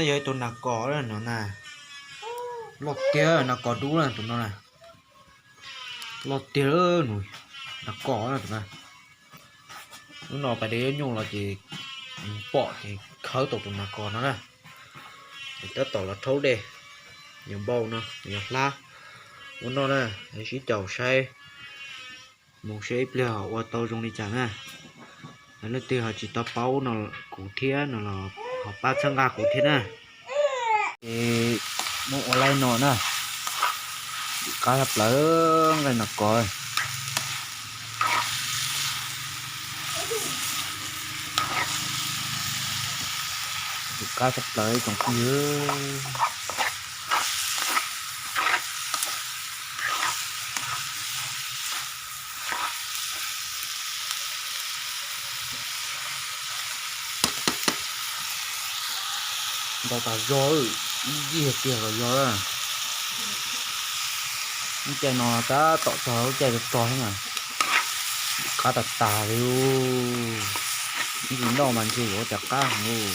Yog ib tug nas kos no na, loj tiag, nas kos dub na tus no na, loj tiag, nas kos na tus na. Hnub no pais de ib nyuj los ces pom ces khawb tau tus nas kos no na. Ces tab tom los rhaub dej, yog npau no yog hlab. Ua no na, sib caum saib, mus saib ib pliag ho ua tau zoo li cas na. Leej twg ho tsis tau paub no kuv thiab no los ho pab txhawb nqa kuv thiab na. Ces muab ua laib no na, qab tshaj plaws nqaij nas kos. Qab tshaj plaws tsoom phooj ywg. Ntau tas zog, ib yig tiag los yog. Lub caij no tab tom txog lub caij rog rog thiab mas, qab tas tas li. Ib ntsis noj mas ntshe yuav ua cas qab heev.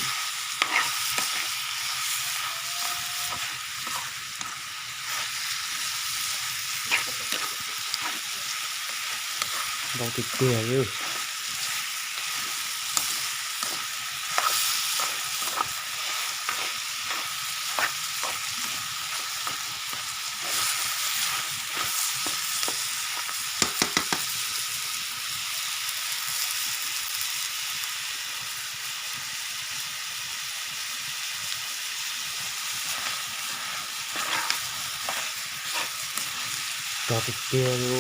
Ntau tiag tiag li. Rog tiag tiag li.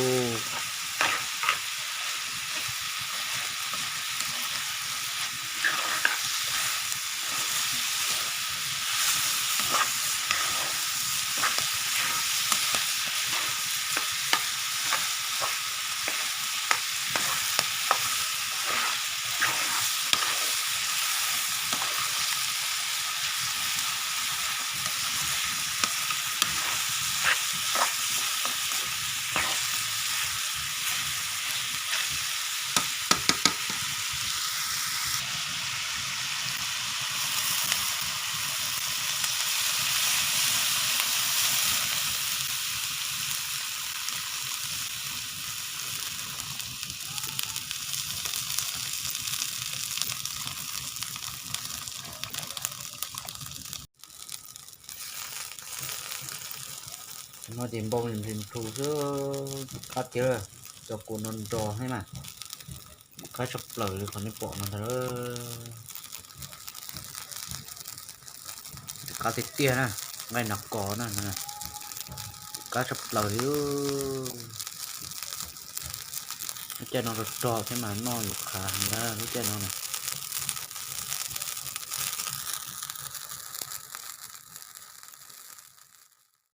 No ces npau nplis plhu xwb, qab tiag, cov kua no nrog thiab mas, qab tshaj plaws li qhov nej pom no ntag. Qab tiag tiag na, nqaij nas kos na, qab tshaj plaws li. Lub caij no rog rog thiab mas noj yuav qhav heev na lub caij no na.